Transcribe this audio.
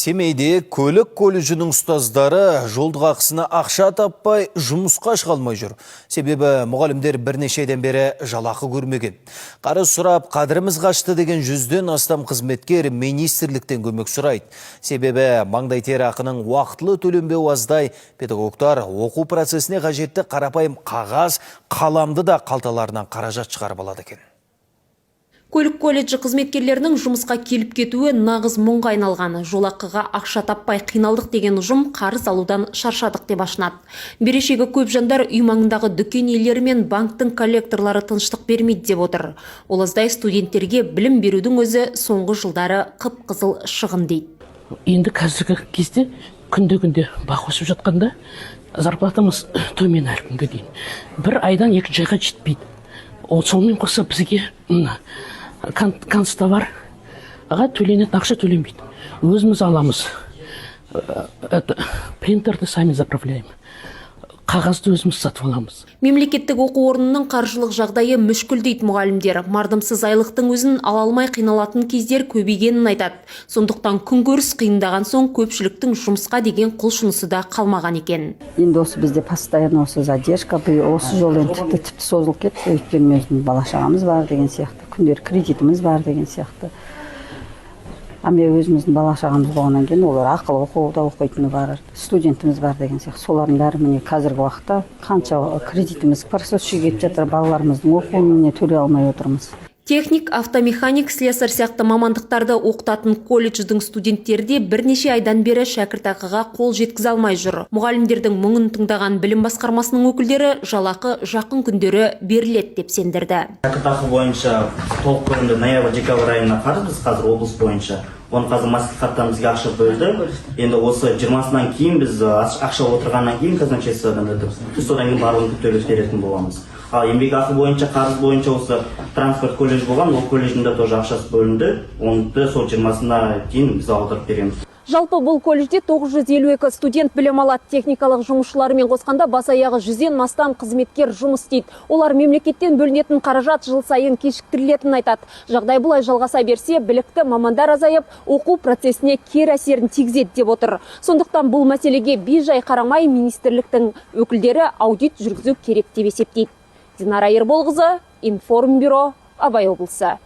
Семейде көлік колледжінің ұстаздары жолдық ақысына ақша таппай, жұмысқа шыға алмай жүр. Себебі мұғалімдер бірнеше айдан бері жалақы көрмеген. Қарыз сұрап, қадіріміз қашты деген 100-ден астам қызметкер министрліктен көмек сұрайды. Себебі маңдай тер ақының уақытылы төленбеуі аздай, педагогтар оқу процесіне қажетті қарапайым қағаз, қаламды да қалталарынан қаражат шығарып алады екен. Көлік колледжі қызметкерлерінің жұмысқа келіп кетуі нағыз мұңға айналған. Жолақыға ақша таппай қиналдық деген ұжым қарыз алудан шаршадық деп ашынады. Берешегі көп жандар үй маңындағы дүкен иелері мен банктің коллекторлары тыныштық бермейді деп отыр. Ол аздай, студенттерге білім берудің өзі соңғы жылдары қып-қызыл шығын дейді. Енді қазіргі кезде күнде күнде баға өсіп жатқанда, зарплатамыз төмен, әлі күнге дейін бір айдан екінші айға жетпейді. Ол сонымен қоса бізге мына канцтоварға төленетін ақша төленбейді, өзіміз аламыз. Это, принтерді сами заправляем, қағазды өзіміз сатып аламыз. Мемлекеттік оқу орнының қаржылық жағдайы мүшкіл дейді мұғалімдер. Мардымсыз айлықтың өзін ала алмай қиналатын кездер көбейгенін айтады. Сондықтан күнкөріс қиындаған соң, көпшіліктің жұмысқа деген құлшынысы да қалмаған екен. Енді осы бізде постоянно осы задержка. Биыл осы жолы енді тіпті созылып кетті, өйткені өзіміздің бала шағамыз бар деген сияқты, күндер кредитіміз бар деген сияқты. А мен өзіміздің бала шағамыз болғаннан кейін, олар ақылы оқуда оқитыны бар, студентіміз бар деген сияқты, солардың бәрі міне қазіргі уақытта қанша кредитіміз просрочка кетіп жатыр, балаларымыздың оқуын міне төлей алмай отырмыз. Техник, автомеханик, слесарь сияқты мамандықтарды оқытатын колледждің студенттері де бірнеше айдан бері шәкіртақыға қол жеткізе алмай жүр. Мұғалімдердің мұңын тыңдаған білім басқармасының өкілдері жалақы жақын күндері беріледі деп сендірді. Шәкіртақы бойынша толық көлемде ноябрь, декабрь айына қарызбыз қазір облыс бойынша. Оны қазір мәслихаттан бізге ақша бөлді. Енді осы 20-сынан кейін біз ақша отырғаннан кейін казначействодан өтіп, біз содан кейін барлығын төлеп беретін боламыз. Ал еңбекақы бойынша қарыз бойынша осы транспорт колледж болған, ол колледждің де тоже ақшасы бөлінді, оны да сол 20-сына дейін біз аударып береміз. Жалпы бұл колледжде 952 студент білім алады. Техникалық жұмысшылармен қосқанда бас аяғы 100-ден астам қызметкер жұмыс істейді. Олар мемлекеттен бөлінетін қаражат жыл сайын кешіктірілетінін айтады. Жағдай бұлай жалғаса берсе, білікті мамандар азайып, оқу процесіне кері әсерін тигізеді деп отыр. Сондықтан бұл мәселеге бейжай қарамай, министрліктің өкілдері аудит жүргізу керек деп есептейді. Динара Ерболқызы, Информбюро, Абай облысы.